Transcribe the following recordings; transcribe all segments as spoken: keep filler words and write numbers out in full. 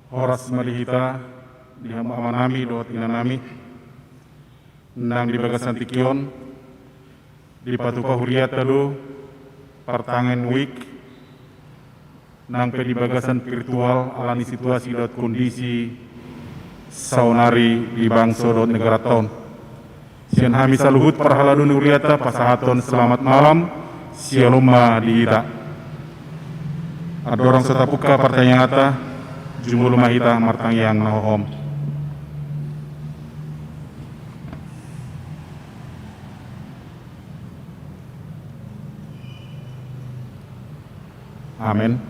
Horas ma di hita, di hamu amanami dohot inanami, nang di bagasan tingki on, dipatupa hurianta do partangiangan wijk, nang pe di bagasan virtual, ala ni situasi dohot kondisi saonari di bangso dohot negaranta on. Sian hami saluhut parhalado ni hurianta pasahathon selamat malam, syalom ma di hita. Andorang so tapungka partangianganta, jumolo ma hita martangiang na hohom. Amen.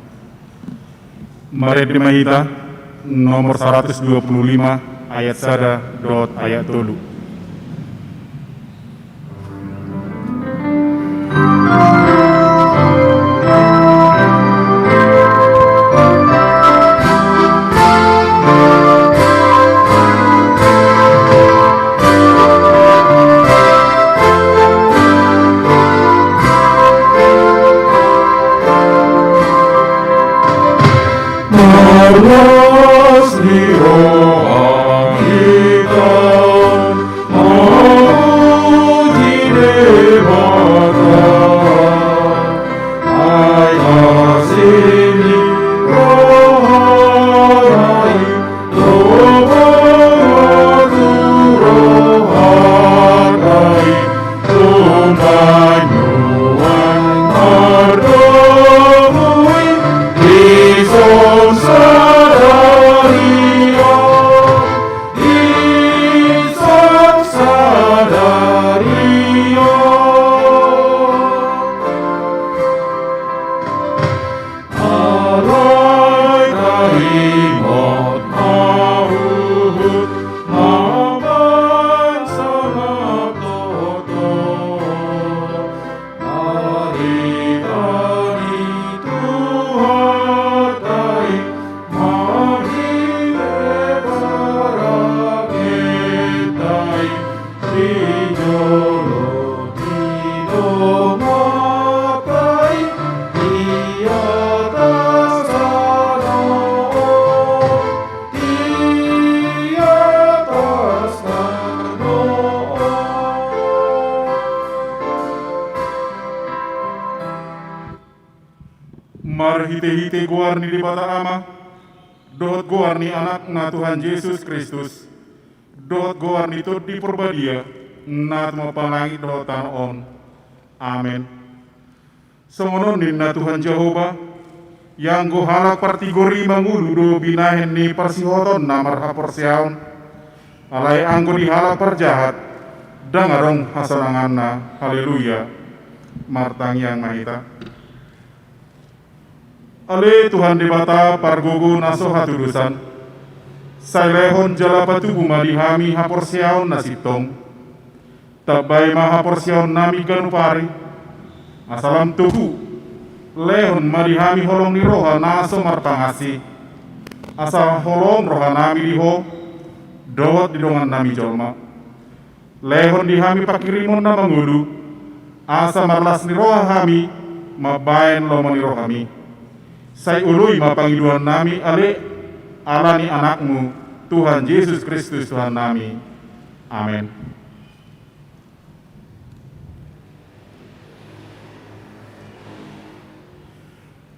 Marende ma hita, nomor saratus dua pulu lima, ayat sada dohot ayat tolu. Marlas ni roha hita mamuji Debata. Ai asi ni roha i, loba ma tu rohanta i, loba nuaeng mardomu i, dison sadari on, dison sadari on. Alai taingot ma huhut ma bangso na toto, barita ni Tuhanta i, marhite parangenta i, di jolo ni donganta i, di atas tano on, di atas tano on. Marhitehite goar ni Debata Ama, dohot goar ni Anakna Tuhan Jesus Kristus, dohot goar ni Tondi Parbadia, na tumompa langit dohot tano on. Amen. Songon on ninna Tuhan Jahowa, ianggo halak partigor i mangolu do binahen ni parsihotonna marhaporseaon, alai anggo di halak parjahat, ndang adong hasonanganna. Haleluya. Martangiang ma hita. Ale Tuhan Debata pargogo na so hatudosan, sai lehon jala patubu ma di hami haporseaon na sintong. Tambai ma haporseaonnami ganup ari, asa lam togu, lehon ma di hami holong ni roha na so marpangansi, asa holom rohanami di Ho, dohot di dongannami jolma. Lehon di hami panghirimon na mangolu, asa marlas ni roha hami mambahen lomo ni rohami. Sai oloi ma pangidoannami, ale, ala ni Anakmu, Tuhan Jesus Kristus Tuhannami. Amen.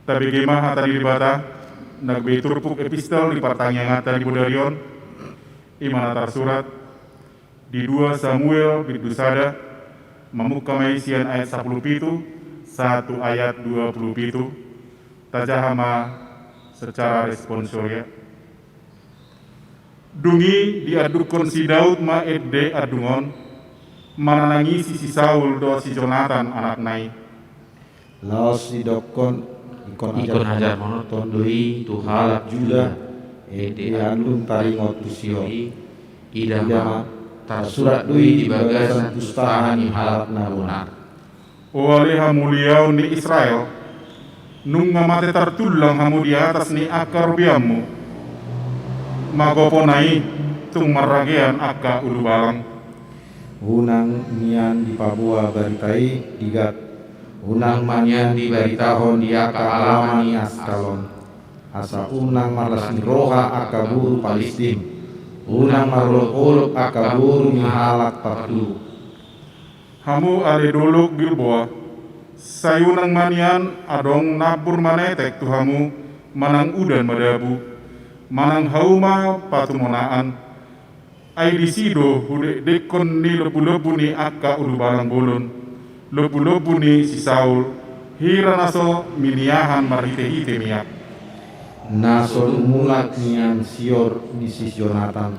Tabege ma hata ni Debata, na gabe turpuk epistel di partangianganta di bodari on, i ma na tarsurat di dua Samuel bindu sada, mamungka ma i sian ayat sapulu pitu sahat tu ayat dua pulu pitu, tajaha ma secara responsoria. Dung i diandukkon si Daud ma ende andung on, mananangisi si Saul dohot si Jonatan anakna i. Laos didokkon, ingkon hajar, ingkon hajar monot, monot on do i tu halak Juda, ende andung taringot tu si on. Ida ma, tarsurat do i di bagasan pustaha ni halak na bonar. O ale hamuliaon ni Israel, nunga mate tartullang hamu di atas ni angka robeanmu. Magopona i tung marragean angka ulubalang. Unang nian dipaboa barita i di Gat. Unang ma nian dibaritahon di angka alaman ni Askalon. Asa unang marlas ni roha angka boru Palistim, unang marolopolop angka boru ni halak partubu. Hamu ale dolok Gilboa, sai unang ma nian adong nambur manetek tu hamu, manang udan madabu, manang hauma patumonaan. Ai disi do hudekdekkon ni lombulombu ni angka ulubalang bolon, lombulombu ni si Saul, hira na so miniahan marhitehite miak. Na so mulak nian sior ni si Jonatan,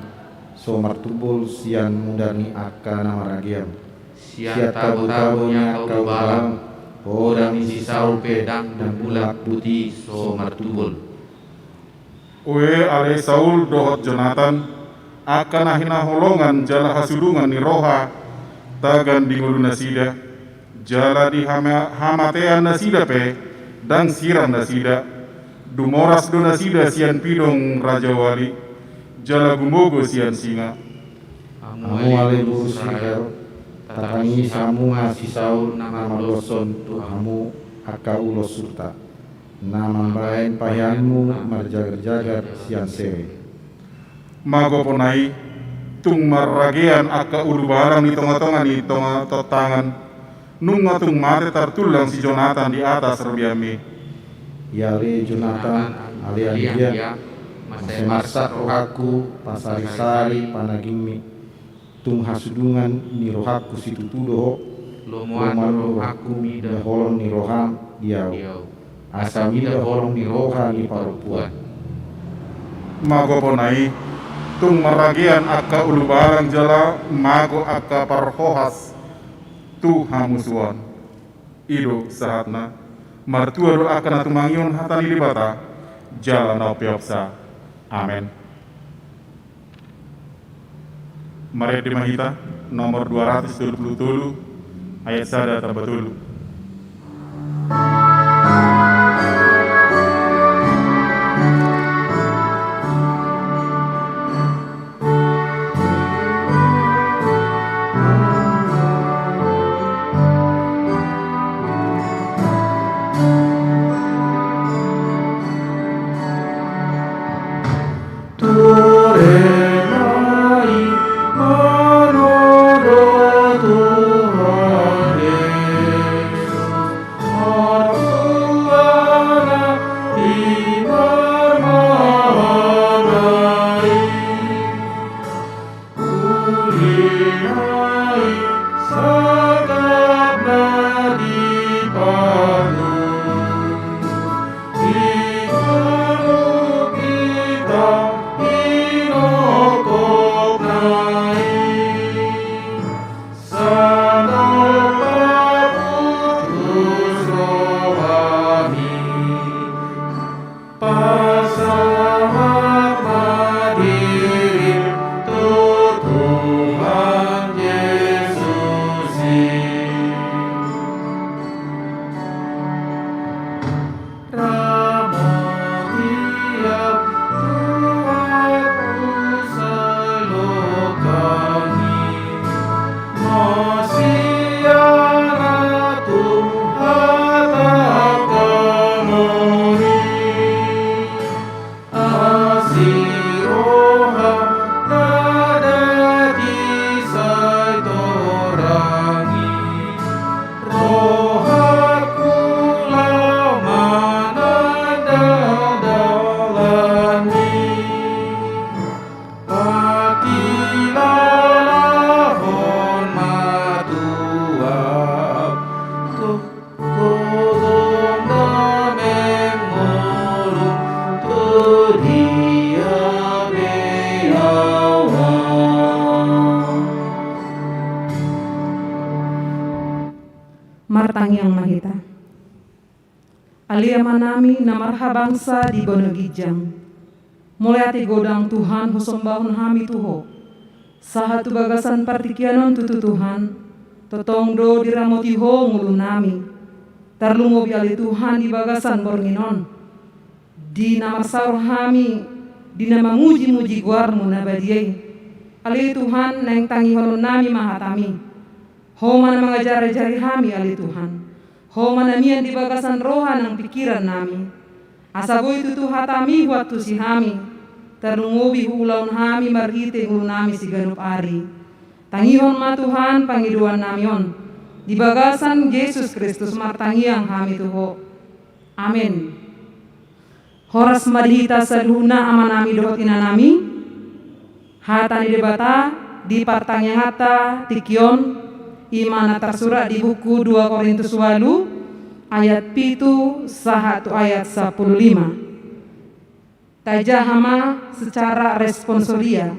so martumbol sian mudar ni angka na maragean. Sian tabotabo ni angka ulubalang, podang ni si Saul pe ndang mulak buti so martumbol. Oe ale Saul dohot Jonatan, angka na hinaholongan jala hasudungan ni roha tagan di ngolunasida, jala di hama-, hamatean nasida pe ndang siram nasida. Dumoras do nasida sian pidong rajawali, jala gumogo sian singa. Hamu ale boru Israel, tatangihon hamu ma si Saul na mandoshon tu hamu angka ulos surta, na mambahen paheanmu marjagarjagar sian sewe. Magopo na i, tung marragean angka ulubalang ni tongatonga ni tonga tontangan, nunga tung mate tartullang si Jonatan di atas robeanmi. Ale Jonatan, ale anggia, mansai marsak rohangku pasarisari panagingmi. Tung hasudungan ni rohangku situtu do ho, lomoan do rohangku mida holong ni roham di ahu, asa mida holong ni roha ni parompuan. Magopo na i, tung marragean angka ulubalang jala mago angka parhohas tu hamusuon. I do sahatna. Martua do angka na tumangihon hata ni Debata, jala na umpeopsa. Amen. Marende ma hita, nomor dua ratus tolu puluh tolu, ayat sada tamba tolu. Pasahat ma dirim tu Tuhan Jesus i. Ramoti Tuhan tu saluhut hami. Masialah tu hata-Mu i. Asi roham na dati sai torang i. Rohangku laho mananda dalanMi. Patilalahon ma tu ahu tu holong na mangolu tu dia be ahu. Martangiang ma hita. Ale Amanami na marhabangsa di banua ginjang, mauliate godang Tuhan husombahon hami tu Ho. Sahat tu bagasan partingkian on tutu Tuhan, tongtong do diramoti Ho ngolunami. Tarlumobi ale Tuhan di bagasan borngin on, di na marsaor hami, di na mamujimuji goarMu na badia i. Ale Tuhan, naeng tangihononnami ma hataMi. Ho ma na mangajarajari hami ale Tuhan. Ho ma na mian di bagasan roha nang pingkirannami. Asa boi tutu hatami huantusi hami, tarlumobi huulahon hami marhite ngolunami siganup ari. Tangihon ma Tuhan pangidoannami on, di bagasan Jesus Kristus martangiang hami tu Ho. Amen. Horas ma di hita saluhutna amanami dohot inanami. Hata ni Debata di partangianganta tingki on, i ma na tarsurat di buku dua Korintus ualu ayat pitu sahat tu ayat sampulu lima. Tajaha ma secara responsoria,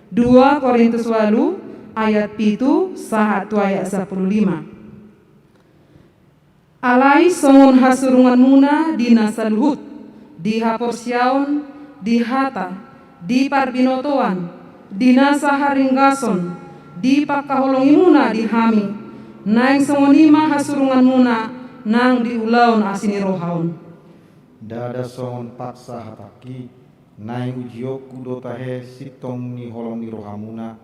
dua Korintus ualu ayat pitu sahat tu ayat sampulu lima. Alai songon hasurunganmuna di na saluhut, di haporseaon, di hata, di parbinotoan, di nasa haringgason, di pangkaholongimuna di hami, naeng songon i ma hasurunganmuna nang di ulaon asi ni roha on. Ndada songon paksa hatangki, naeng ujionku do tahe sintong ni holong ni rohamuna,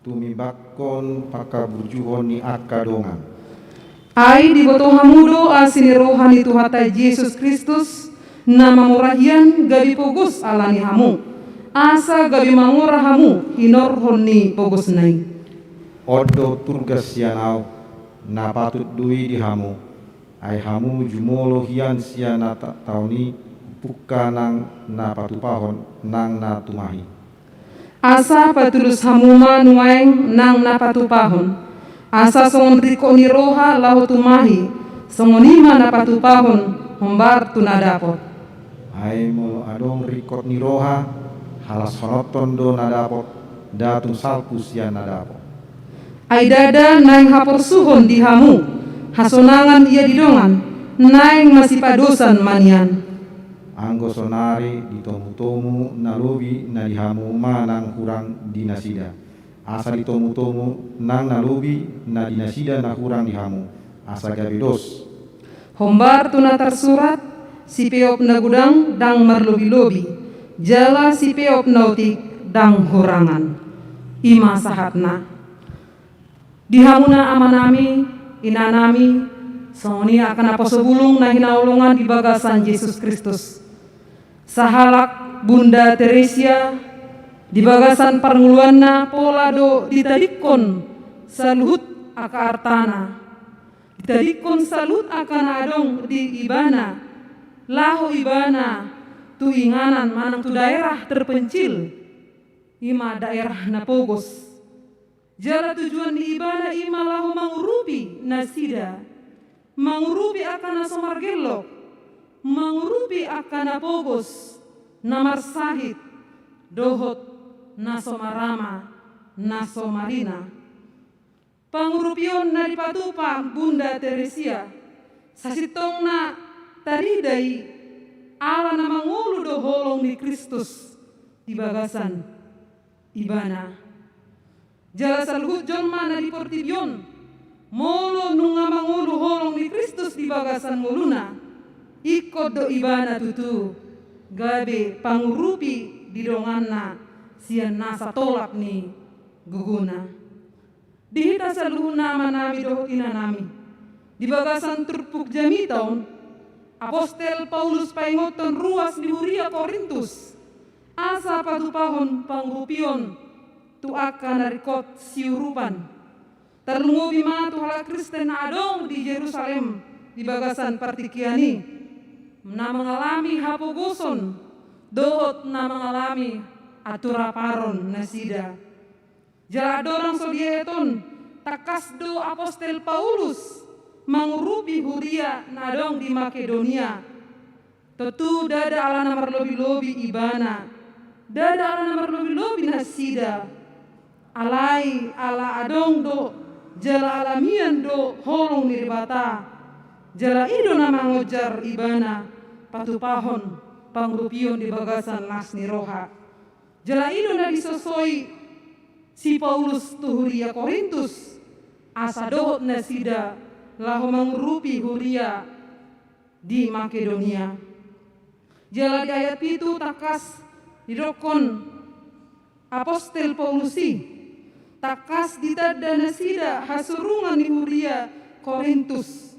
tumimbangkon pangkaburjuhon ni angka dongan. Ai diboto hamu do asi ni roha ni Tuhanta Jesus Kristus, na mamora hian gabe pogos ala ni hamu, asa gabe mangora hamu hinorhon ni pogosna i. On do turgas sian ahu, na patut do i di hamu. Ai hamu jumolo hian sian na ta-, taon i, pungka nang na patupahon nang na tumahi. Asa patulus hamu ma nuaeng nang na patupahon, asa songon ringkot ni roha laho tumahi, songon i ma na patupahon hombar tu na dapot. Ai molo adong ringkot ni roha, halashononhon do na dapot, nda tung salpu sian na dapot. Ai ndada naeng haporsuhon di hamu, hasonangan ia di dongan, naeng masipadosan ma nian. Anggo sonari ditomutomu na lobi na di hamu ma nang hurang di nasida. Asa ditomutomu nang na lobi na di nasida na hurang di hamu, asa gabe dos. Hombar tu na tarsurat, sipeop na godang ndang marlobilobi, jala sipeop na otik ndang hurangan. I ma sahatna. Di hamuna amanami, inanami, songon i angka naposo bulung na hinaholongan di bagasan Jesus Kristus. Sahalak Bunda Teresia, di bagasan parngoluanna pola do ditadingkon saluhut angka artana. Ditadingkon saluhut angka na adong di ibana, laho ibana tu inganan manang tu daerah terpencil, i ma daerah na pogos. Jala tujuan ni ibana i ma laho mangurupi nasida, mangurupi angka na so margellok, mangurupi angka na pogos, na marsahit, dohot na so marama, na so marina. Pangurupion na dipatupa Bunda Teresia, sasintongna tarida i ala na mangolu do holong ni Kristus di bagasan ibana. Jala saluhut jolma na di portibi on, molo nunga mangolu holong ni Kristus di bagasan ngoluna, ingkon do ibana tutu gabe pangurupi di donganna sian nasa tolap ni gogona. Di hita saluhutna amanami dohot inanami, di bagasan turpuk jamita on, Apostel Paulus paingothon ruas di huria Korintus, asa patupahon pangurupion tu angka na ringkot siurupan. Tarlumobi ma tu halak Kristen na adong di Jerusalem di bagasan partingkian i, na mangalami hapogoson dohot na mangalami haturaparon nasida. Jala andorang so dietehon, tangkas do Apostel Paulus mangurupi huria na adong di Makedonia. Tontu ndada ala na marlobilobi ibana, ndada ala na marlobilobi nasida. Alai ala adong do, jala ala mian do holong ni Debata. Jala i do na mangonjar ibana patupahon pangurupion di bagasan las ni roha. Jala i do na disosoi si Paulus tu huria Korintus, asa dohot nasida laho mangurupi huria di Makedonia. Jala di ayat pitu tangkas didokkon Apostel Paulus i, tangkas ditanda nasida hasurungan ni huria Korintus.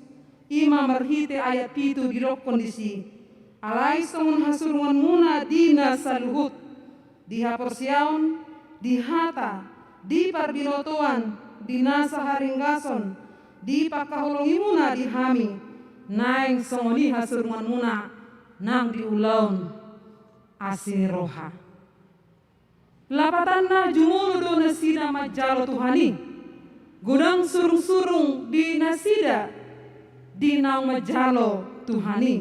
I ma marhite ayat pitu didokkon disi, Alai songon hasurunganmuna di na saluhut, di haporseaon, di hata, di parbinotoan, di nasa haringgason, di pangkaholongimuna di hami, naeng songon i hasurunganmuna nang di ulaon asi ni roha. Lapatanna jumolo do nasida manjalo Tuhan i. Godang surungsurung di nasida di naung manjalo Tuhan i.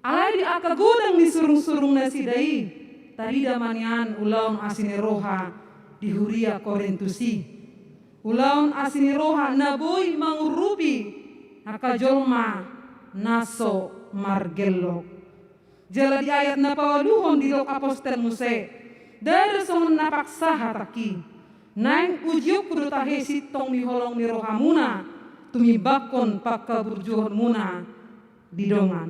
Alai di angka godang ni surungsurung nasida i, tarida ma nian ulaon asi ni roha di huria Korintus i. Ulaon asi ni roha na boi mangurupi angka jolma na so margellok. Jala di ayat na paualuhon didok apostel muse, ndada songon na paksa hatangki. Naeng ujionku do tahe sintong ni holong ni rohamuna, tumimbangkon pangkaburjuonmuna di dongan.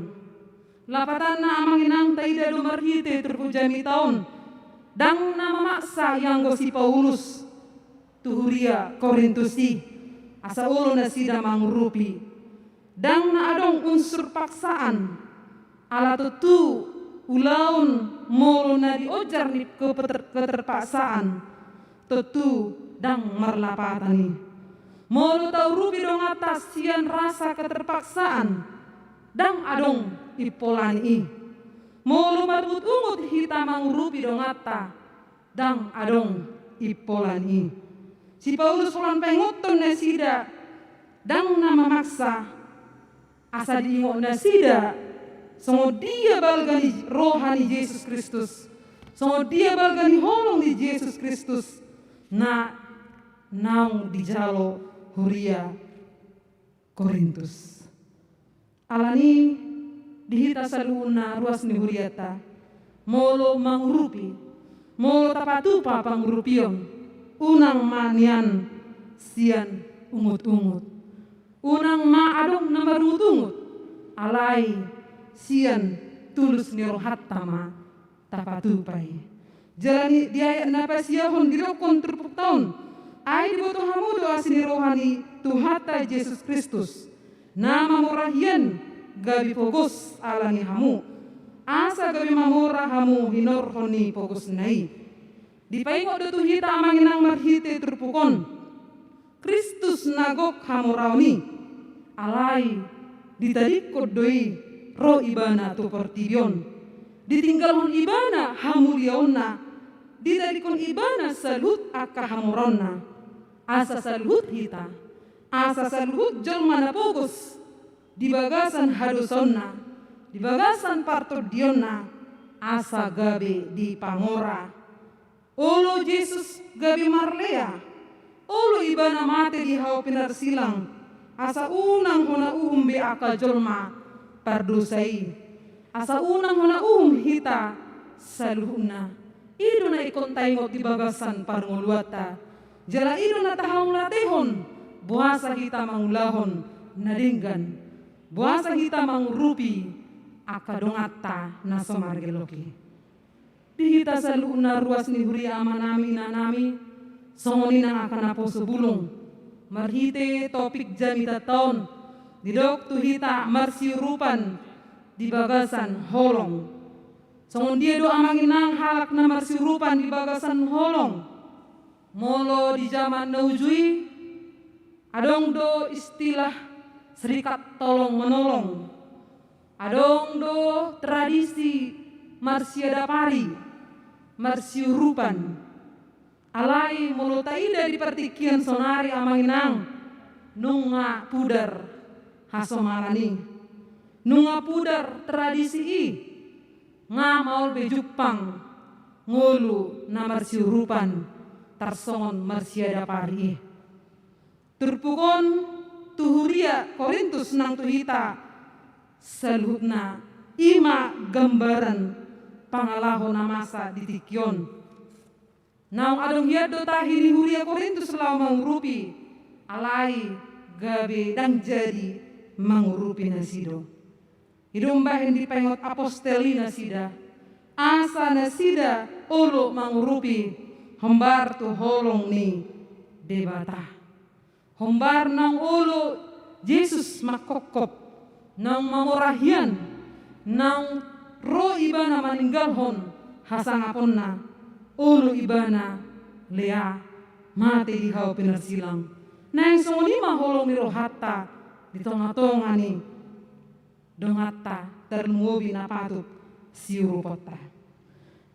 Lapatanna amang inang taida do marhite turpuk jamita on, ndang na mamaksa ianggo si Paulus tu huria Korintus i, asa olo nasida mangurupi. Ndang na adong unsur paksaan, ala tontu ulaon molo na dionjar ni kepeter-, keterpaksaan, tontu ndang marlapatan i. Molo taurupi donganta sian rasa keterpaksaan, ndang adong impolan i. Molo marungutungut hita mangurupi donganta, ndang adong impolan i. Si Paulus holan paingothon nasida, ndang na mamaksa, asa diingot nasida songon dia balga ni roha ni Jesus Kristus, songon dia balga ni holong ni Jesus Kristus na naung dijalo huria Korintus. Alani i di hita saluhutna ruas ni huriata, molo mangurupi, molo tapatupa pangurupion, unang ma nian sian ungutungut. Unang ma adong na marungutungut, alai sian tulus ni rohanta ma tapatupa i. Jala ni di ayat na pasiahon didokkon turpukta on, ai diboto hamu do asi ni roha ni Tuhanta Jesus Kristus, na mamora hian gabe pogos ala ni hamu, asa gabe mamora hamu hinorhon ni pogosna i. Dipaingot do tu hita amang inang marhite turpuk on, Kristus na gok hamoraon i, alai ditadingkon do i ro ibana tu portibi on. Ditinggalhon ibana hamuliaonna, ditadingkon ibana saluhut angka hamoraonna. Asa saluhut hita, asa saluhut jolma na pogos di bagasan hadosaonna, di bagasan partondionna, asa gabe dipangora. Olo Jesus gabe marlea, olo ibana mate di hau pinarsilang, asa unang hona uhum be angka jolma pardosa i, asa unang hona uhum hita saluhutna. I do na ingkon taingot di bagasan parngoluanta. Jala i do na tahamulatehon, boasa hita mangulahon na denggan, boasa hita mangurupi angka donganta na so margellok i. Di hita saluhutna ruas ni huria amanami inanami, songon i nang angka naposo bulung. Marhite topik jamitanta on, didok tu hita marsiurupan di bagasan holong. Songon dia do amang inang halak na marsiurupan di bagasan holong? Molo di jaman na uju i, adong do istilah serikat tolong menolong. Adong do tradisi marsiadapari, marsiurupan. Alai molo taida di partingkian sonari amang inang, nunga pudar hasomalan i, nunga pudar tradisi i, nga maol be jumpang ngolu na marsiurupan tarsongon marsiadapari i. Turpuk on tu huria Korintus nang tu hita saluhutna, i ma gambaran pangalaho na masa di tingki on. Naung adong hian do tahi ni huria Korintus laho mangurupi, alai gabe ndang jadi mangurupi nasida. I do umbahen dipaingot apostel i nasida, asa nasida olo mangurupi hombar tu holong ni Debata. Hombar naung olo Jesus manghophop, naung mamora hian, Naung ro ibana maninggalhon hasangaponna, olo ibana lea mate di hau pinarsilang. Naeng songon i ma holong ni rohanta di tonga-tonga ni donganta tarlumobi na patut siuruponta.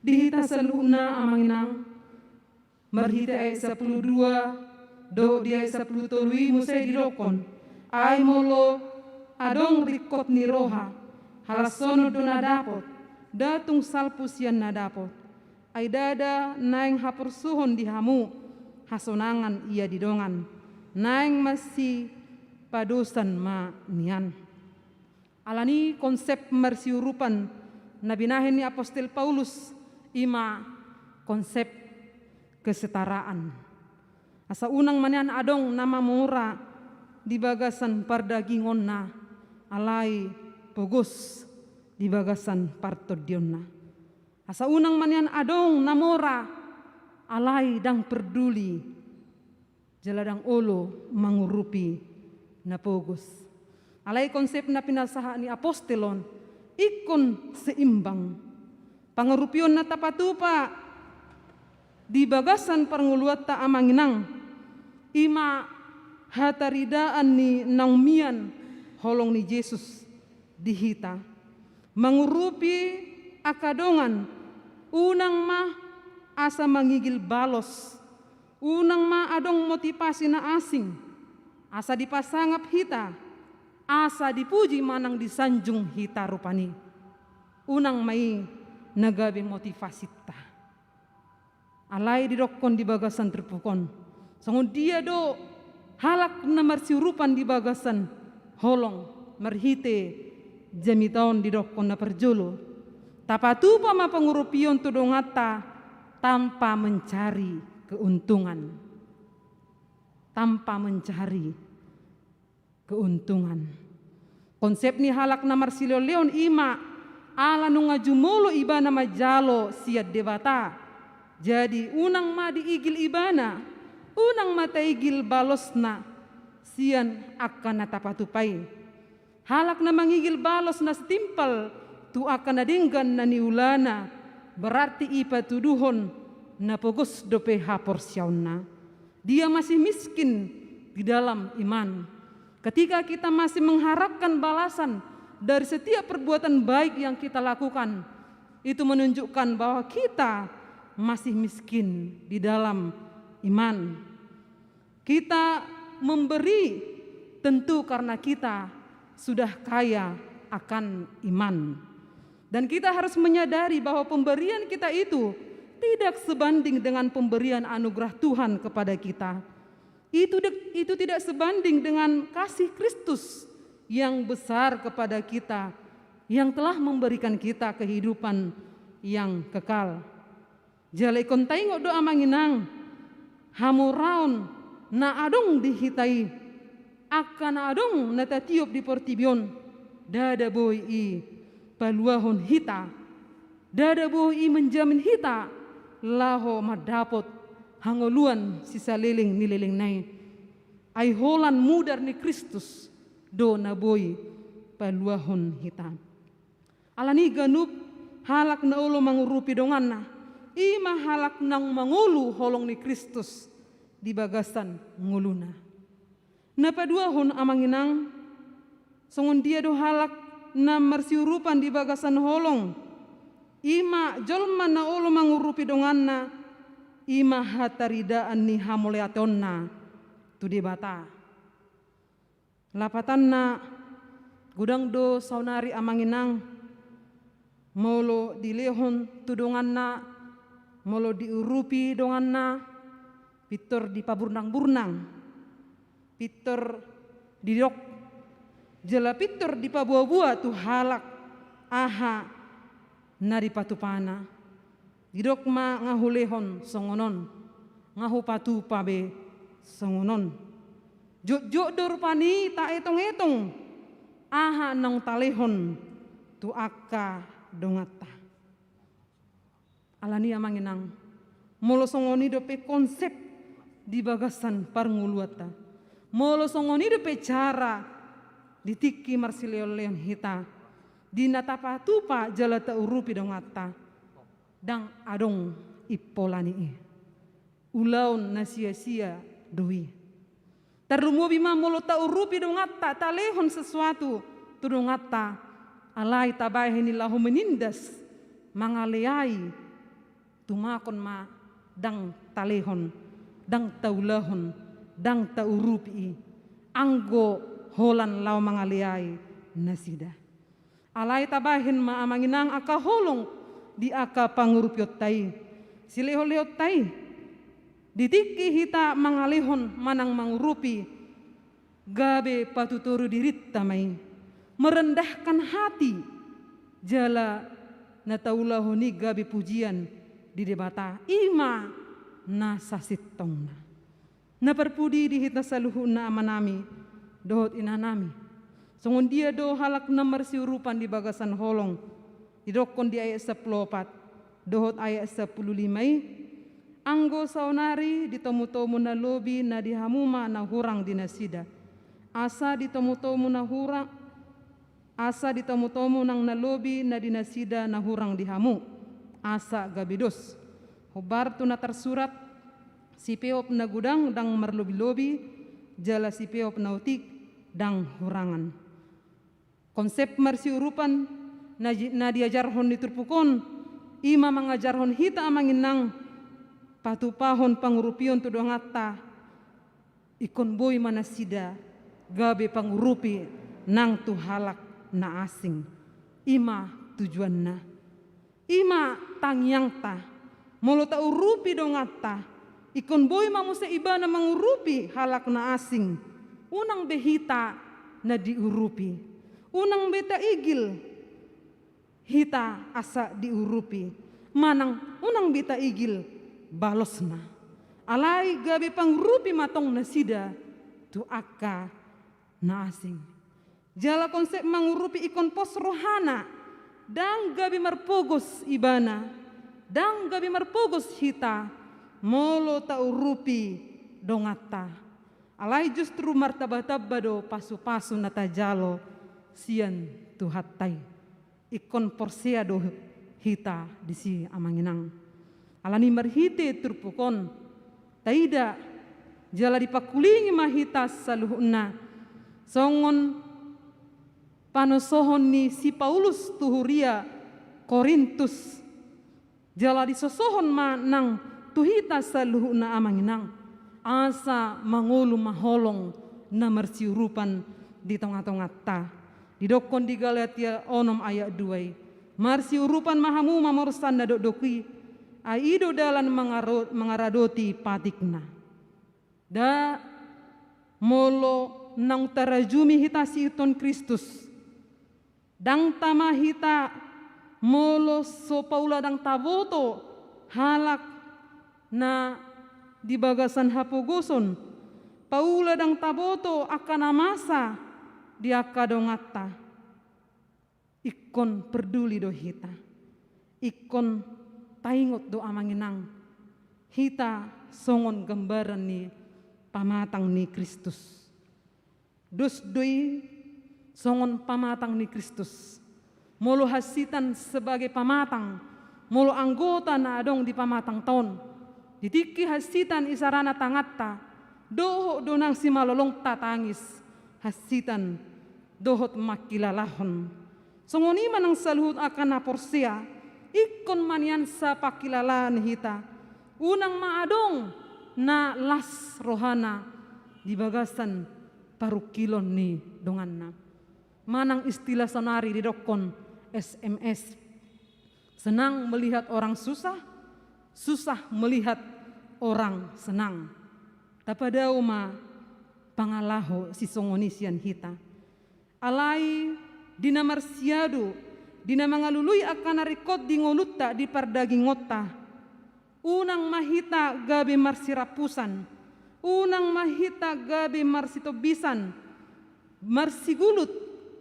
Di hita saluhutna amang inang, marhite ayat sampulu dua dohot di ayat sampulu tolu i muse didokkon, ai molo adong ringkot ni roha, halashonon do na dapot, nda tung salpu sian na dapot. Ai ndada naeng haporsuhon di hamu hasonangan ia di dongan, naeng masipadosan ma nian. Alani konsep marsiurupan na binahen ni apostel Paulus, i ma konsep kesetaraan. Asa unang ma nian adong na mamora di bagasan pardagingonna, alai pogos di bagasan partondionna. Asa unang ma nian adong na mora, alai ndang parduli jala ndang olo mangurupi na pogos. Alai konsep na pinasahat ni apostel on ingkon seimbang. Pangurupion na tapatupa di bagasan parngoluanta amang inang, i ma hataridaan ni naung mian holong ni Jesus di hita. Mangurupi angka dongan, unang ma asa mangigil balos, unang ma adong motivasi na asing, asa dipasangap hita, asa dipuji manang disanjung hita rupani. Unang ma i na gabe motivasinta. Alai didokkon di bagasan turpuk on, songon dia do halak na marsiurupan di bagasan holong, marhite jamita on didokkon na parjolo, tapatupa ma pangurupion tu donganta tanpa mencari keuntungan. Tanpa mencari keuntungan. Konsep ni halak na marsilehonlehon i ma ala nunga jumolo ibana manjalo sian Debata. Jadi unang ma diigil ibana, unang ma taigil balosna sian angka na tapatupa i. Halak na mangigil balos na setimpal tu angka na denggan na niulana, berarti i patuduhon na pogos dope haporseaonna. Dia masih miskin di dalam iman. Ketika kita masih mengharapkan balasan dari setiap perbuatan baik yang kita lakukan, itu menunjukkan bahwa kita masih miskin di dalam iman. Kita memberi tentu karena kita sudah kaya akan iman. Dan kita harus menyadari bahwa pemberian kita itu tidak sebanding dengan pemberian anugerah Tuhan kepada kita. Itu de-, itu tidak sebanding dengan kasih Kristus yang besar kepada kita, yang telah memberikan kita kehidupan yang kekal. Jala ingkon taingot do amang inang, hamoraon na adong di hita i, angka na adong na tatiop di portibi on, ndada boi i paluahon hita, ndada boi i menjamin hita laho mandapot hangoluan sisaleleng ni lelengna i. Ai holan mudar ni Kristus do na boi paluahon hita. Alani ganup halak na olo mangurupi donganna, i ma halak naung mangolu holong ni Kristus di bagasan ngoluna. Na paduahon amang inang, songon dia do halak na marsiurupan di bagasan holong, i ma jolma na olo mangurupi donganna, i ma hataridaan ni hamauliateonna tu Debata. Lapatanna, godang do saonari amang inang, molo dilehon tu donganna, molo diurupi donganna, pintor dipaburnang-burnang, pintor didok, jala pintor dipaboa-boa tu halak aha na dipatupana. Didok ma nga hulehon songon on, nga hupatupa be songon on. Jotjot do rupani taetong-etong aha naung talehon tu angka donganta. Alani amang inang, molo songon i dope konsep di bagasan parngoluanta, molo songon i dope cara di tingki marsilehon-lehon hita, Di na tapatupa jala taurupi donganta, ndang adong impola ni i. Ulaon na sia-sia do i. Tarlumobi ma molo taurupi donganta, talehon sesuatu tu donganta, alai tabahen i laho menindas, mangaleai, tumakon ma ndang talehon, ndang taulahon, ndang taurupi i, anggo holan laho mangaleai nasida. Alai tabahen ma amang inang angka holong di angka pangurupionta i, silehon-lehonta i. Di tingki hita mangalehon manang mangurupi, gabe patutoru dirinta ma i, merendahkan hati, jala na taulahon i gabe pujian di Debata, i ma na sasintongna. Na parpudi di hita saluhutna amanami dohot inanami. Songon dia do halak na marsiurupan di bagasan holong, didokkon di ayat sampulu opat dohot ayat sampulu lima i, anggo saonari ditomu-tomu na lobi na di hamu ma na hurang di nasida. Asa ditomu-tomu na hurang, asa ditomu-tomu nang na lobi na di nasida na hurang di hamu, asa gabe dos. Hombar tu na tarsurat, sipeop na godang ndang marlobi-lobi, jala sipeop na otik ndang hurangan. Konsep marsiurupan na, na diajarhon ni turpuk on, i ma mangajarhon hita amang inang, patupahon pangurupion tu donganta, ingkon boi ma nasida gabe pangurupi nang tu halak na asing. I ma tujuanna. I ma tangiangta. Molo taurupi donganta, ingkon boi ma muse ibana mangurupi halak na asing. Unang be hita na diurupi. Unang be taigil hita asa diurupi, manang unang be taigil balosna. Alai gabe pangurupi ma tong nasida tu angka na asing. Jala konsep mangurupi ingkon pos rohana, ndang gabe marpogos ibana, ndang gabe marpogos hita, molo taurupi donganta. Alai justru martamba-tamba do pasu-pasu na tajalo sian Tuhanta i. Ingkon porsea do hita disi amang inang. Alani marhite turpuk on, taida jala dipangkulingi ma hita saluhutna. Songon panosohon ni si Paulus tu huria Korintus. Jala disosohon ma nang tu hita saluhutna amang inang, asa mangolu ma holong na marsiurupan di tonga-tonganta. Didokkon di Galatia onom ayat dua i, marsiurupan ma hamu mamorsan na dokdok i, ai i do dalan mangaro-, mangaradoti patikna. Nda molo naung tarajumi hita siihuthon Kristus. Ndang tama hita molo so paula ndang taboto halak na di bagasan hapogoson, paula ndang taboto angka na masa di angka donganta. Ingkon perduli do hita. Ingkon taingot do amang inang, hita songon gambaran ni pamatang ni Kristus. Dos do i songon pamatang ni Kristus. Molo hasitan sebagai pamatang, molo anggota na adong di pamatangta on, di tingki hasitan isarana tanganta, dohot do nang simalolongta tangis, hasitan dohot mangkilalahon. Songon i ma nang saluhut angka na porsea, ingkon ma nian sapangkilalaan hita. Unang ma adong na las rohana di bagasan parungkilon ni donganna. Manang istilah saonari didokkon S M S. Senang melihat orang susah, susah melihat orang senang. Tapadao ma pangalaho sisongon i sian hita. Alai di na marsiadu, di na mangalului angka na ringkot di ngolunta, di pardagingonta. Unang ma hita gabe marsirampusan, unang ma hita gabe marsitombisan, marsigulut,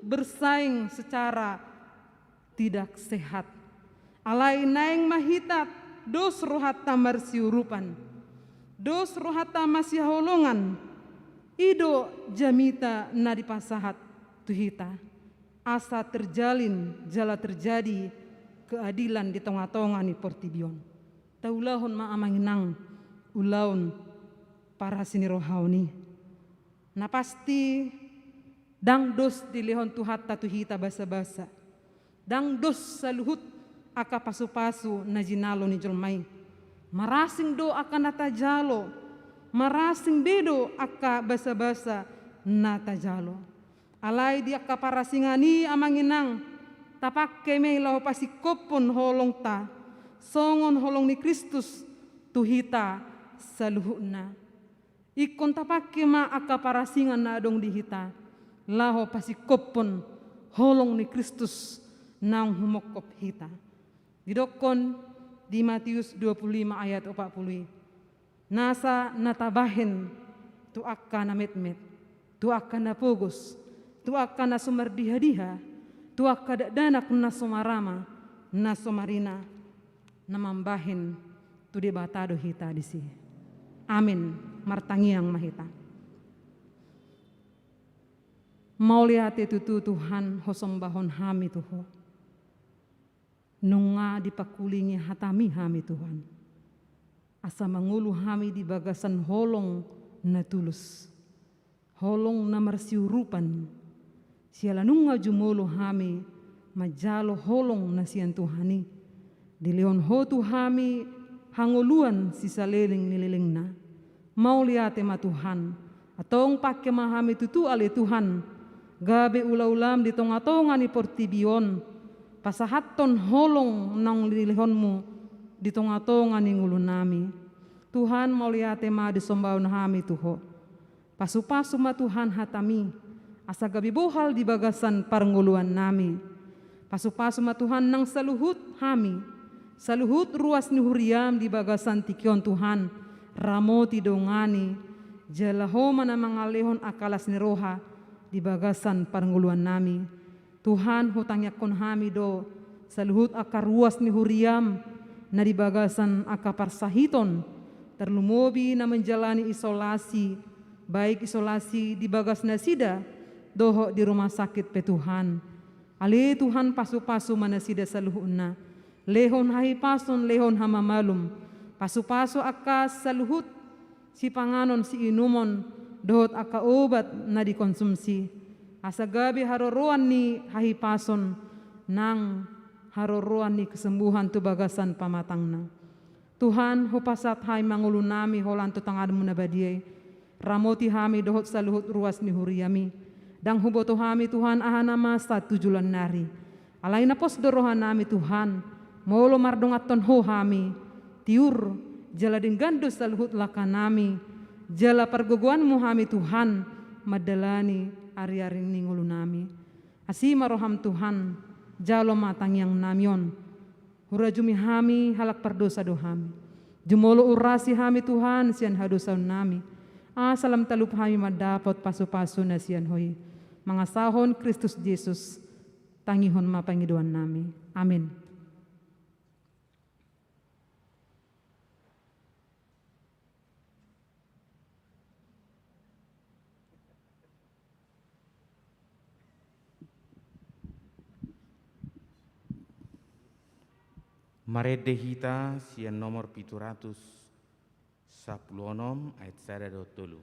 bersaing secara tidak sehat. Alai naeng ma hita dos rohanta marsiurupan, dos rohanta masihaholongan, i do jamita na dipasahat tu hita. asa terjalin jala terjadi keadilan di tonga-tonga ni portibi on. Taulahon ma amang inang ulaon parasi ni rohaon i. Na pasti, ndang dos dilehon Tuhanta tu hita basabasa. Ndang dos saluhut angka pasupasu na jinalo ni jolma i. Marasing do angka na tajalo, marasing be do angka basabasa na tajalo. Alai di angka parasingan i amang inang, tapangke ma i laho pasingkophon holongta, songon holong ni Kristus tu hita saluhutna. Ingkon tapangke ma angka parasingan na adong di hita, laho pasingkophon holong ni Kristus naung humongkop hita. Didokkon di Matius dua puluh lima ayat opat puluh i, nasa na tabahen tu angka na metmet, tu angka na pogos, tu angka na so mardiha-diha, tu angka dakdanak na so marama, na so marina, na mambahen tu Debata do hita disi. Amin. Martangiang ma hita. Mauliate tutu Tuhan, husombahon hami tu Ho. Nunga dipangkulingi hataMi hami Tuhan, asa mangolu hami di bagasan holong na tulus, holong na marsiurupan. Siala nunga jumolo hami manjalo holong na sian Tuhan i, dilehon Ho tu hami hangoluan sisaleleng ni lelengna. Mauliate ma Tuhan. Antong pangke ma hami tutu ale Tuhan, gabe ula-ulaM di tonga-tonga ni portibi on, pasahathon holong naung nilehonMu di tonga-tonga ni ngolunami. Tuhan, mauliate ma disombahon hami tu Ho. Pasu-pasu ma Tuhan hataMi, asa gabe bohal di bagasan parngoluannami. Pasu-pasu ma Tuhan nang saluhut hami, saluhut ruas ni huriaM di bagasan tingki on Tuhan, ramoti, dongani, jala Ho ma na mangalehon angka las ni roha di bagasan parngoluannami. Tuhan, hutangiangkon hami do saluhut angka ruas ni huriaM na di bagasan angka parsahiton, tarlumobi na manjalani isolasi, baik isolasi di bagas nasida dohot di rumah sakit pe Tuhan. Ale Tuhan, pasu-pasu ma nasida saluhutna. Lehon hahipason, lehon hamamalum. Pasu-pasu angka saluhut sipanganon, siinumon, dohot angka obat na dikonsumsi. Asa gabe haroroan ni hahipason nang haroroan ni kesembuhan tu bagasan pamatangna. Tuhan, hupasahat hami ma ngolunami holan tu tanganMu na badia i. Ramoti hami dohot saluhut ruas ni huriaMi. Ndang huboto hami Tuhan aha na masa tu joloan nari. Alai na pos do rohanami Tuhan, molo mardonganhon Ho hami, tiur, jala denggan do saluhut langkanami, jala pargogoanMu hami Tuhan, mandalani ari-ari ni ngolunami. Asi ma rohaM Tuhan, jalo ma tangiangnami on. Hurajumi hami halak pardosa do hami. Jumolo urasi hami Tuhan sian hadosaonnami. Asa lam talup hami mandapot pasu-pasu na sian Ho i. Mangasahon Kristus Jesus, tangihon ma pangidoannami. Amin. Marende hita sian nomor pitu ratus sampulu onom ayat sada dohot tolu.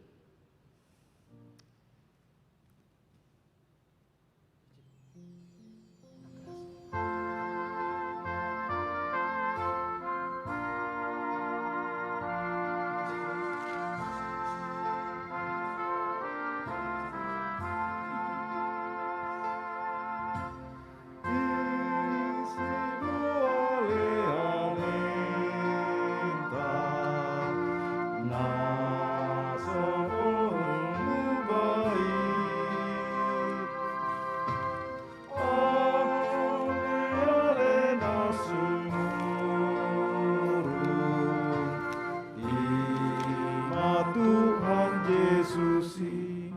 Tuhan Jesus i.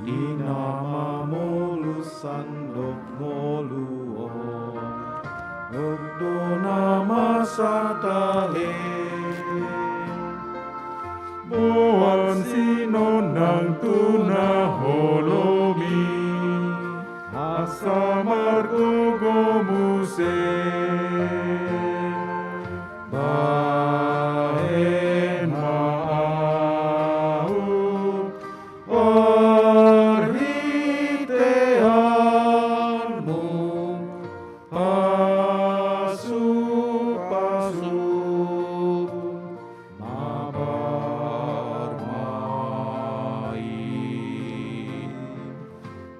Ina ma molusan dohot ngolu on. Satahe. Boan sinondang tu na holom i, asa margogo muse. Bahen ma ahu parhiteanmu, pasu-pasu ma parmain.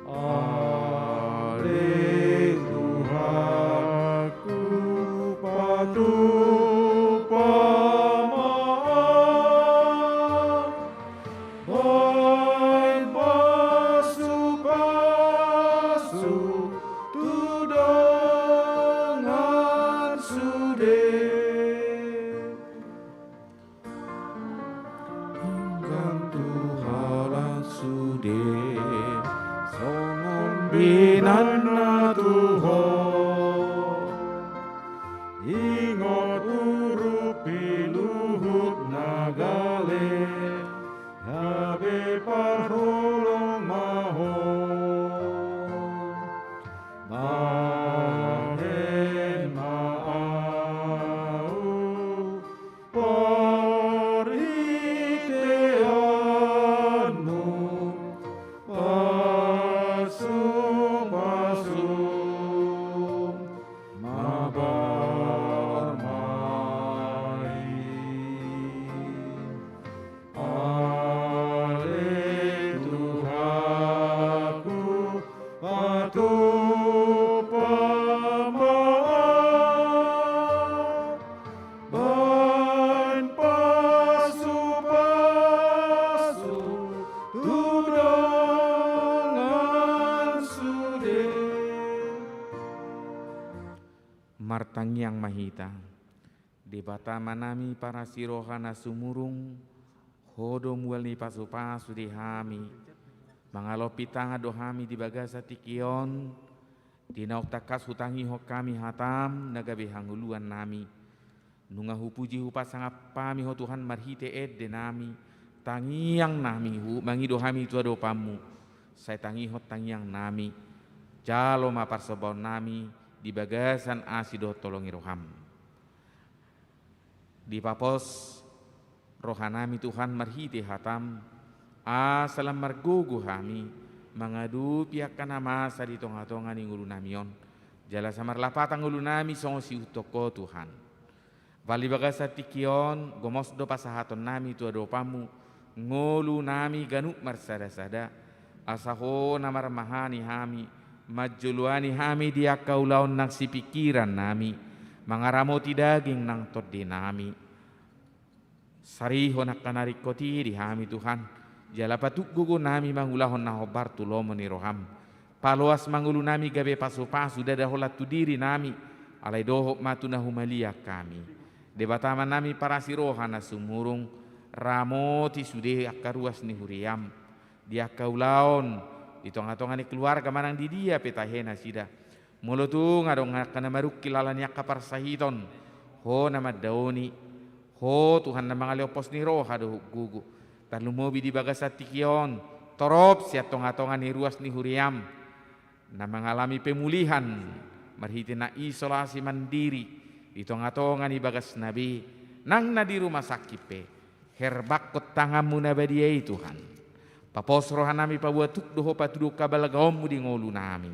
Ale Tuhanku, patupa ma ahu. Bahen pasu-pasu tu dongan sude. Ingkon tu halak sude, songon binatna tu Ho. Ingot urupi luhut na gale, gabe parholong ma Ho. Bahen ma ahu parhiteanmu, pasu-pasu ma parmain. Ale Tuhanku, patupa ma ahu. Bahen pasu-pasu tu dongan sude. Martangiang ma hita. Debata Amanami parasi roha na sumurung, Ho do mual ni pasu-pasu di hami. Mangalompi tangan do hami di bagasan tingki on, di naung tangkas hutangihon hami hataM na gabe hangoluannami. Nunga hupuji hupasangap hami Ho Tuhan marhite endenami, tangiangnami, huhut mangido hami tu adopanMu. Sai tangihon tangiangnami, jalo ma parsombaonnami di bagasan asi dohot holong ni rohaM. Dipapos rohanami Tuhan marhite hataM, asa lam margogo hami mangadopi angka na masa di tonga-tonga ni ngolunami on, jala asa marlapatan ngolunami songon siihuthon Ho Tuhan. Bali bagasan tingki on, gomos do pasahatonnami tu adopanMu ngolunami ganup marsada-sada, asa Ho na marmahani hami, manjoloani hami di angka ulaon nang sipingkirannami, mangaramoti daging nang tondinami. Sarihon angka na ringkot i di hami Tuhan, jala patuk gogonami mangulahon na hombar tu lomo ni rohaM. Paloas ma ngolunami gabe pasu-pasu, ndada holan tu dirinami, alai dohot ma tu na humaliang hami. Debata Amanami parasi roha na sumurung, ramoti sude angka ruas ni huriaM. Di angka ulaon, di tonga-tonga ni keluarga manang di dia pe tahe nasida. Molo tung adong angka na marungkil ala ni angka parsahiton, Ho na mandaoni, Ho Tuhan na mangalehon pos ni roha dohot gogo. Tarlumobi di bagasan tingki on, torop sian tonga-tonga ni ruas ni huriaM na mangalami pemulihan marhite na isolasi mandiri di tonga-tonga ni bagasna be, nang na di rumah sakit pe, herbakkon tanganMu na badia i Tuhan. Papos rohanami, paboa tuk do Ho patuduhon habalgaonMu di ngolunami.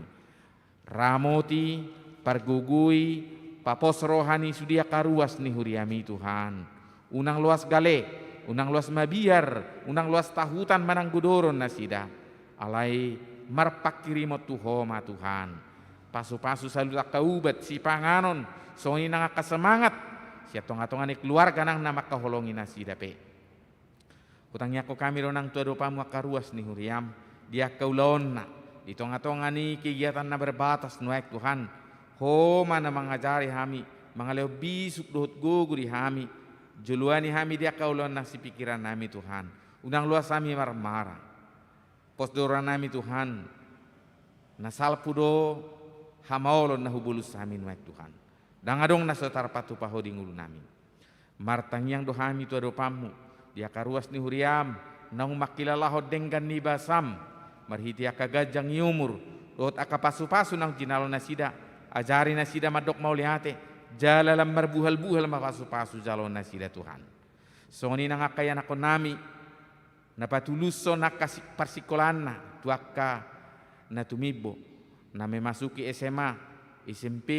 Ramoti, pargogoi, papos roha ni sude angka ruas ni huriaMi Tuhan. Unang loas gale, unang loas mabiar, unang loas tahutan manang godoron nasida. Alai marpanghirimon tu Ho ma Tuhan. Pasu-pasu saluhut angka ubat, sipanganon, songon i nang angka semangat sian tonga-tonga ni keluarga nang na mangkaholongi nasida pe. Hutangiangkon hami do nang tu adopanMu angka ruas ni huriaM, di angka ulaonna, di tonga-tonga ni kegiatan na berbatas nuaeng Tuhan. Ho ma na mangajari hami, mangalehon bisuk dohot gogo di hami, joloani hami di angka ulaon na sipingkirannami Tuhan. Unang loas hami marmara. Pos do rohanami Tuhan, na salpu do hamaolon na hubolus hami nuaeng Tuhan. Ndang adong na so tarpatupa Ho di ngolunami. Martangiang do hami tu adopanMu, di angka ruas ni huriaM, naung mangkilalahon denggan ni basam, marhite angka ganjang ni umur, dohot angka pasupasu naung jinalo nasida, ajari nasida mandok mauliate, jala lam marbuhalbuhal ma pasupasu jaloon nasida Tuhan. Songon i nang angka ianakkonnami, na patulushon angka si-, parsingkolaanna, tu angka na tumimbo, na memasuki S M A, S M P,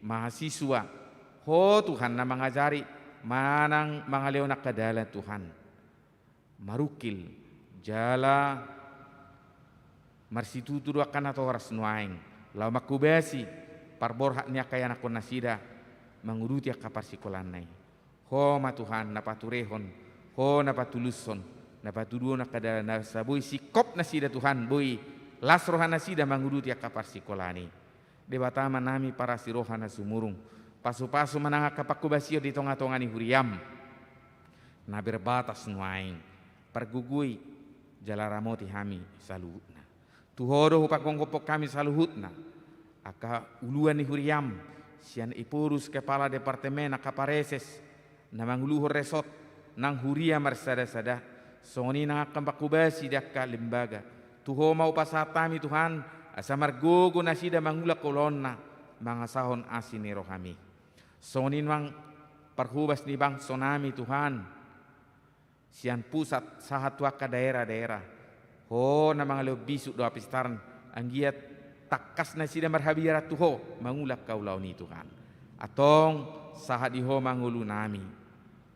mahasiswa, Ho Tuhan na mangajari, manang mangalehon angka dalan Tuhan. Marungkil, jala marsitutu do angka natoras nuaeng, laho manghobasi parborhat ni angka ianakkon nasida, manguduti angka parsingkolaanna i. Ho ma Tuhan na paturehon, Ho na patulushon, na patuduhon angka dalan, na sai boi singkop nasida Tuhan, boi las roha nasida manguduti angka parsingkolaan i. Debata Amanami parasi roha na sumurung, pasupasu ma nang angka panghobasion di tongatonga ni huriaM na berbatas nuaeng, pargogoi jala ramoti hami saluhutna. Tu Ho do hupagomgophon hami saluhutna, angka uluan ni huriaM, sian Ephorus kepala departemen angka pareses, na manguluhon resort, nang huria marsadasada, songon i nang angka panghobasion di angka lembaga. Tu Ho ma hupasahat hami Tuhan, asa margogo nasida mangulak ulaonna, mangasahon asi ni rohaMi. Songon i nang parhobas ni bangsonami Tuhan, sian pusat sahat tu angka daerah-daerah. Ho na mangalehon bisuk dohot pistaran, anggiat tangkas nasida marhabiaran tu Ho mangulak angka ulaon i Tuhan. Antong, sahat di Ho ma ngolunami.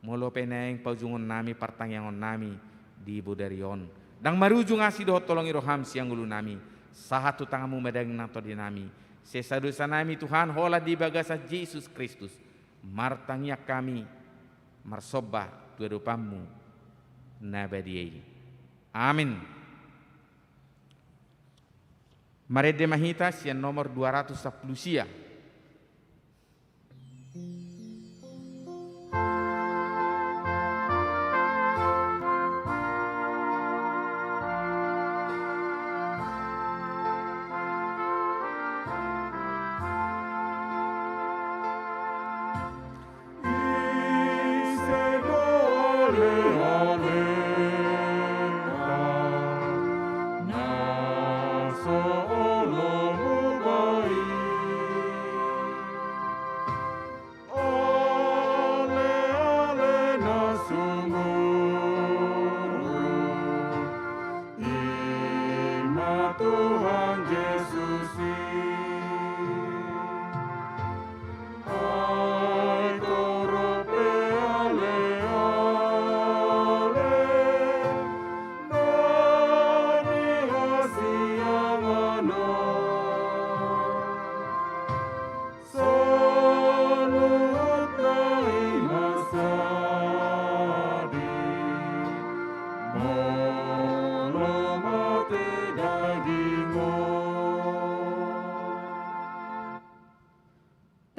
Molo pe naeng paujungonnami partangiangonnami di bodari on, ndang marujung asi dohot holong ni rohaM sian ngolunami, sahat tu tanganMu ma daging nang tondinami. Sesa dosanami Tuhan, holan di bagasan Jesus Kristus, martangiang hami, marsomba tu adopanMu na badia i. Amin. Marende ma hita sian nomor dua ratus sampulu sia.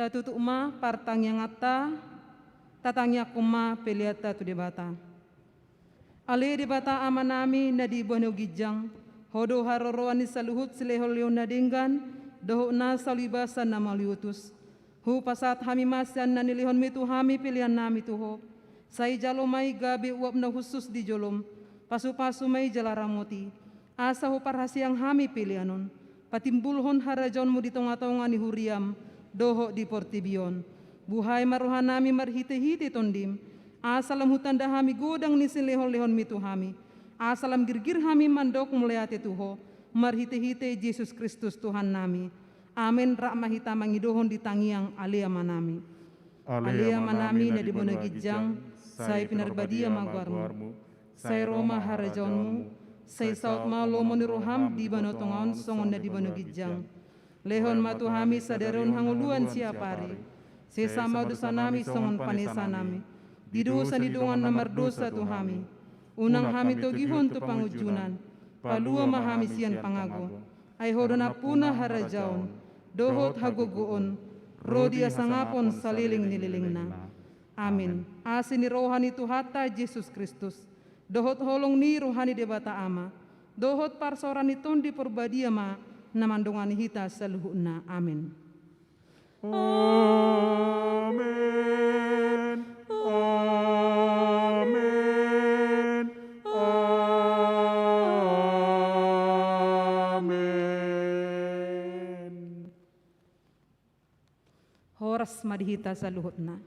Tatutup ma partangianganta, tatangiangkon ma peleanta tu Debata. Ale Debata Amanami na di banua ginjang, Ho do haroroan ni saluhut silehonlehon na denggan, dohot na saliuliulibasan na mauliutus. Hupasahat hami ma sian na nilehonMi tu hami peleannami tu Ho. Sai jalo ma i gabe uap na hushus di joloM, pasupasu ma i jala ramoti. Asa huparhaseang hami pelean on, patimbulhon harajaonMu di tongatonga ni huriaM, dohot di portibi on. Buhai ma rohanami marhitehite TondiM, asa lam hutanda hami godang ni silehonlehonMi tu hami, asa lam girgir hami mandok mauliate tu Ho, marhitehite Jesus Kristus Tuhannami. Amen. Rap ma hita mangidohon di tangiang Ale Amanami. Ale Amanami na di banua ginjang, sai pinarbadia ma goarMu. Sai ro ma harajaonMu, sai saut ma lomo ni rohaM di banua tonga on songon na di banua ginjang. Lehon ma tu hami sadari on hangoluan siapari. Sesa ma dosanami songon panesanami di dosa ni dongan na mardosa tu hami. Unang hami togihon tu pangunjunan, palua ma hami sian pangago. Ai Ho do nampuna harajaon, dohot hagogoon, ro di hasangapon saleleng ni lelengna. Amen. Asi ni roha ni Tuhanta Jesus Kristus, dohot holong ni roha ni Debata Ama, dohot parsaoran ni Tondi Parbadia ma na mandongani hita saluhutna. Amen. Amen. Amen. Amen. Horas ma di hita saluhutna.